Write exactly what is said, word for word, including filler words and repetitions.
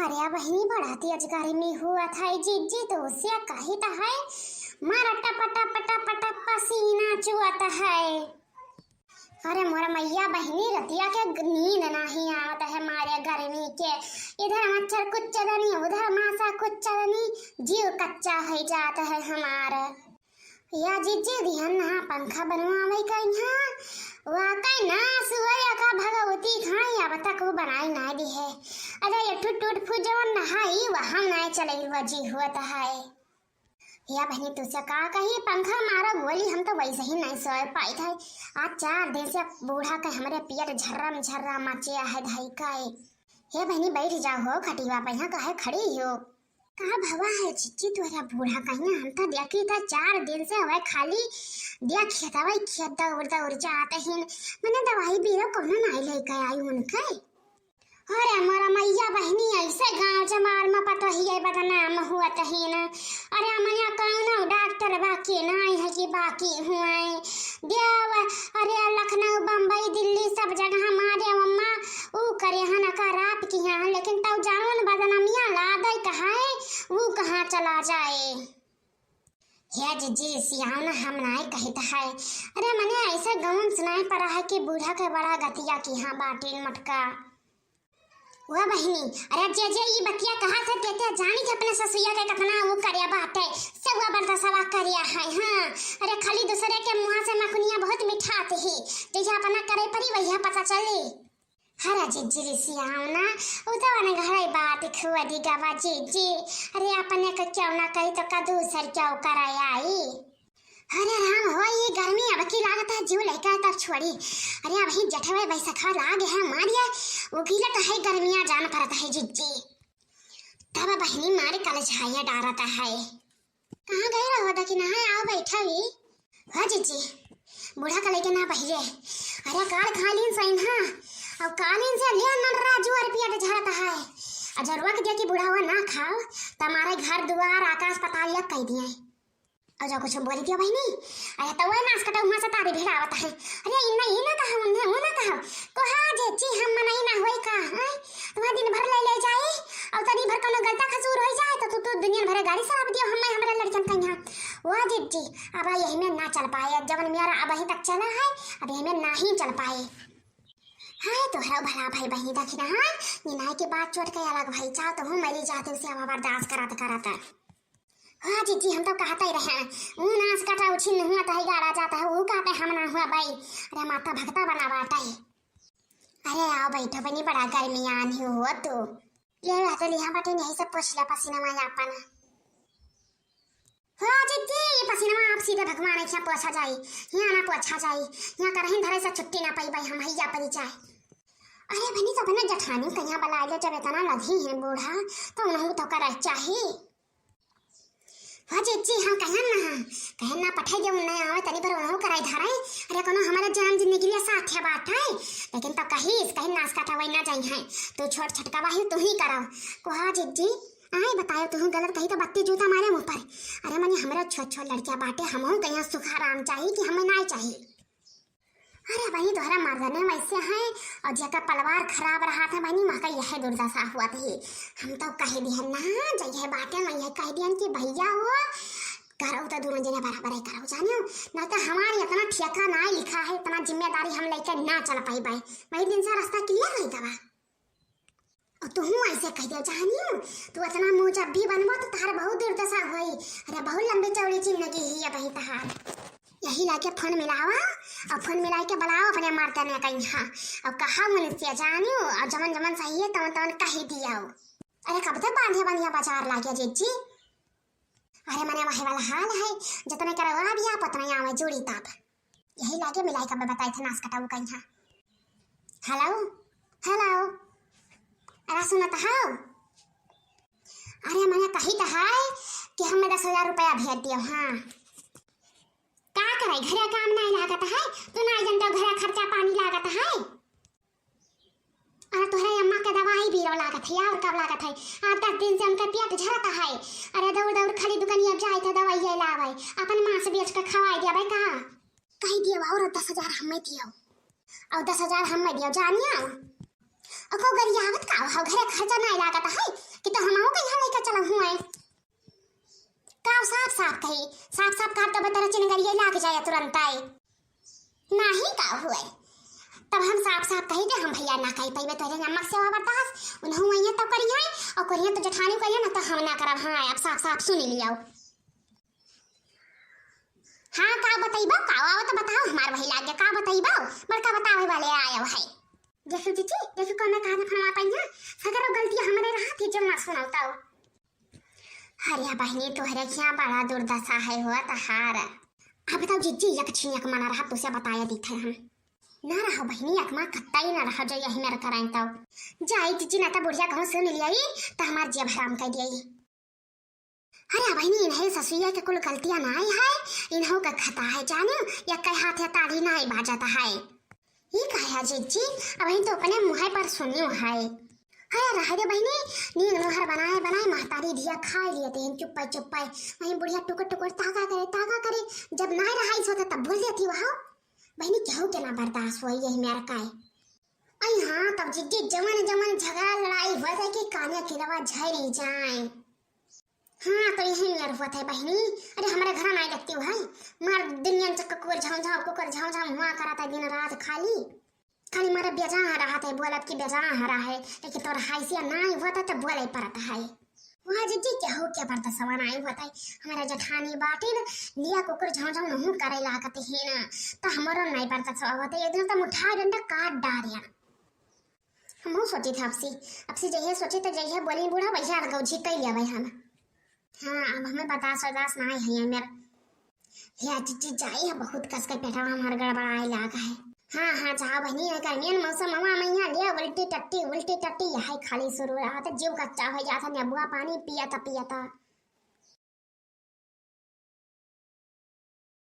अरे बहिनी, बड़ा तेज गर्मी हुअत है, जिज्जी तो उसे कहित है, मारा टप टप टप टप पसीना चुअत है। अरे मोर मैया बहिनी, रतिया के नींद नहीं आवत है मारे गर्मी के। इधर मच्छर कुच्चदनी, उधर मासा कुच्चदनी, जीव कच्चा होइ जात है हमार। या जिज्जी दिहन नहा पंखा बनवावे कइहाँ, वाकई ना सुअर या का भगवती खाई, अब तक वो बनाई ना दी है। अरे ये टूट टूट फूट जवन नहाई, वहाँ ना चले हुआ जी हुआ है। या बहिनी, तुसे का कही, पंखा मारा गोली, हम तो वैसे ही नहीं सोए पाइत है। आज चार दिन से बूढ़ा के हमरे पेट झर्रम झर्रा मचे है धई के। हे बहिनी, बैठ जाओ हो खटिया पे, यहाँ काहे खड़ी हो? का भवा है जिज्जी तोहरा बूढ़ा कहिया, हम तो देखी था चार दिन से वह खाली दिया खेतवा ही खेत दौड़ दौड़ जात हैं, मने दवाई बीरो कोनो नहीं लेके आई उनके। अरे मोरा मैया बहिनी, ऐसे गाँव जमार में पतोहिए बदनाम हुअत हीन। अरे मने कौनो डॉक्टर बाकी नाई है कि बाकी हुए देव। अरे लखनऊ, बम्बई, दिल्ली, सब जगह मारे अम्मा ऊ करे हन का रात की हैं, लेकिन तब जौन बदनामिया लादे कहाए, ऊ कहाँ चला जाए। हे जिज्जी, सियान हम नाय कहित है। अरे मने ऐसे गाँव सुनाई पड़ा है कि बूढ़ा के बड़ा गतिया की हाँ बाटिन मटका। वा बहिनी, अरे जे जे ई बतिया कहा थे, ते ते जानी कि अपने ससुइया के कतना वो करिया बाटे, सब बर्दाश्तवा करिया है। हाँ, अरे खाली दूसरे के मुँह से मखनिया बहुत मिठात ही, जैसे अपना करे परी वही पता चली। हरा जिज्जी रिसियावना, उ तो अने घरे बात खुआ दी गवा जिज्जी। अरे अपने के क्यों ना कही तो का दूसर क्यों कराए आई। अरे राम हो, ये गर्मी अब की लागत है, जीव लेकर तब छोड़ी। अरे अब ही जठवे बैसखा लाग है मारिया, वो गिलत है गर्मिया जान परत है जिज्जी। तब बहिनी मारे कल झाया डारत है। कहाँ गए रहो दखिना है, आओ बैठा भी। हो जिज्जी, बूढ़ा का लेके ना बहिरे। अरे काल खालीन सैन हाँ, अब कालीन से ले नन राजू अर पिया झरत है। अजर वक्त दिया कि बूढ़ा हुआ ना खाओ, तो हमारे घर दुआर आकाश पताल यक कह दिए। और जो कुछ बोली दियो बहिनी, अरे तो वह नाश कटा वहाँ से तारी भिड़ावत है। अरे इन्ना ये ना कहा, उन्हें वो ना कहा। को हाँ जिज्जी, हम मनाई ना होई का, हैं? तुम्हें दिन भर ले ले जाई, और तनी भर कोनो गलता खसूर होई जाए, तो तू, तू दुनिया भर गाड़ी सराप दियो, हमें, हमारे लड़कन कहिया। वो जिज्जी, अब यही में ना चल पाए, जवन मेरा अब यहीं तक चला है, अब यही में ना ही चल पाए। हाय तोहरा भला भाई बहिनी दखिना, हाँ? निनाई के बात चोट के अलग भाई, चाहो तो हूँ मरी जाते उसे हम बर्दाश्त करत करत। हाँ जिज्जी, हम तो कहता ही रहे, ऊ नाश कटा उछिन हुआ तही गाड़ा जाता है, ऊ कहते हम ना हुआ भाई। अरे माता भगता बना बाटा है। अरे आओ बैठो बनी, बड़ा गर्मी आनी हो तू। ले रहते लिहा बटे, यही सब पोछ लिया पसीना माया अपन। हो जिज्जी, ये पसीना आप सीधे भगवान के यहाँ पोछा जाई, यहाँ ना पोछा जाई, यहाँ करहिन धरे से छुट्टी ना पाई भाई हम हैया परी चाहे। अरे बनी तो बने जठानी कहिया बला ले, जब इतना लगी है बूढ़ा तो उन्हों तो करे चाहिए। हो जिज्जी, हम कहन ना, कहन ना पठाई दे, उन्हें आवे तनी पर उन्हों कराई धराई। अरे कोनो हमारे जान जिंदगी लिए साथ है बात है, लेकिन तो कही इस कहीं नाश काटा वही ना जाई है। तू छोट छटका वाही तू ही कराओ। को हाँ जिज्जी, आई बतायो तू गलत कही तो बत्ती जूता मारे मुँह पर। अरे मने हमरा छोट छोट लड़किया बाटे, हमहू कहिया सुख आराम चाहिए कि हमें नाई चाहिए। अरे भाई तोहरा मर्दने वैसे हैं, और जेकर परिवार खराब रहा था बहनी, वहाँ का यह दुर्दशा हुआ थी। हम तो कह दिया ना, जइहे बाटे मैं यह कह दियन कि भैया हो, करो तो दोनों जने बराबर ही करो, जानियो, ना तो हमारे इतना ठेका ना लिखा है, इतना जिम्मेदारी हम लेके ना चल पाई भाई। वही दिन से रास्ता क्लियर नहीं था। और तुहूँ ऐसे कह दे, जानियो, तू इतना मुँह जब भी बनबो तो तहार बहुत दुर्दशा होई। अरे बहुत लंबी चौड़ी जिंदगी ही है भाई तहार। यही लाके फोन मिलावा और फोन मिला के बुलाओ अपने मर्दने कहिया और कहा उनसे जानियो और जमन जमन सही है तमन तमन कही दियो। अरे कब तक बांधे बनिया बाजार लागे जिज्जी? अरे मने वही वाला हाल है, जितने करवा दिया पतना आवे जोड़ी ताप। यही लागे मिलाई कब बताई थे नाश कटाऊ कहिया। हेलो, हेलो, अरे सुनत हाउ? अरे मने कही तो है कि हमें दस हजार रुपया भेज दियो। हाँ, का करे, घरे काम नहीं लागत है, तू नहीं जानते घरे खर्चा पानी लागत है। अरे तोहरे अम्मा के दवाई बीरो लागत है, और कब लागत है? आठ दस दिन से उनका पेट झरता है। अरे दौड़ दौड़ खाली दुकानिया जाए थे दवाई ये लावे, अपन मांस बेच के खवाई दिया भाई का? कही दियो और दस हजार हमें दियो, और दस हजार हमें दियो जानियो। अको गरियावत का हो, घरे खर्चा नाहीं लागत है कि तो हमहू के यहाँ लेके चला हुआ है। का साफ साफ कही, साफ साफ का तो बतरा चिनगरिया लाग जाए तुरंत आए। नाहीं का हुए, तब हम साफ साफ कही दे, हम भैया ना कही पैबे तोहरे अम्मा के सेवा बर्दाश्त, उन्हों वहीं तो करी है, और करिए तो जेठानी करिए ना, तो हम ना करब। हाँ, अब साफ साफ सुन लियो। हाँ, का बतइबो, का आवा तो बताओ, हमार वही लागे, का बतइबो, बड़का बतावे वाले आयो है। देखो जीजी, देखो कौन कहा था फनवा पाइया, सगरो गलती हमरे रहा थी, जो ना सुनाओ ताओ। अरे बहिनी, तोहरे क्या बड़ा दुर्दशा है हो तहार। अब बताओ जीजी, एक छिन एक मना रहा, तुसे बताया दी थे हम। ना रहो बहिनी, एक माँ कत्ता ही ना रहो, जो यही मेरे कराएं तो। जाई जीजी, ना तो बुढ़िया कहूँ सुन लिया ही, तो हमार जेब हराम कर दिया ही। अरे बहिनी, इन्हें ससुइया के कुल गलतियां नाहीं है, इन्हों का खता है जाने, या कह हाथ है ताली नाहीं बाजत है। ई का है जीजी, अबहिन तो अपने मुँहे पर सुनियो है। अरे रह दे बहिनी, नींद नोहर बनाए बनाए महतारी धिया खाए लिए तेन चुप्पे चुप्पे। वहीं बुढ़िया टुकुर टुकुर ताका करे, ताका करे। जब नाहीं रहाई सोते तब बोल देती वह। बहिनी केहू के ना बर्दाश्त होई यही मेर का है। आई हाँ, तब जीजी जवन जवन झगड़ा लड़ाई हो जाए कि काने के रवा झरी जाए। हाँ, तो यही मेर होत है बहिनी। अरे, हमरे घर नाहीं देखती है, मार दुनिया से कुकुर झाँव झाँव, कुकुर झाँव झाँव हुआ करत है दिन रात खाली। खाली मारे बेजान रहत है, बोलत कि बेजान रहा है, लेकिन तोर हैसियत नाहीं होत है तो बोले परत है। वह जीजी केहू के बर्दाश्त नाहीं होत है। हमारे जेठानी बाटिन, लिया कुकुर झाँव झाँव नहू करे लागत है ना, तो हमरो नाहीं बर्दाश्त होत है। एक दिन तो मुठा डंडा काट डारिया। हमहू सोची था आपसी, आपसी जइहे सोची तो जइहे बोली बूढ़ा वइहे अलगौजी कइ लिया भाई हम। हाँ, अब हमें बर्दाश्त वर्दाश्त नाहीं है ये मेर। हे जीजी जाई है, बहुत कस के पेटवा हमार गड़बड़ाए लाग है। हाँ, हाँ, जाओ बहिनी, ये गर्मियन मौसम हवा में यहाँ लिया उल्टी टट्टी, उल्टी टट्टी, यही खाली शुरू रहा था, जीव कच्चा हो जाता, नींबुआ पानी पिया था, पिया था।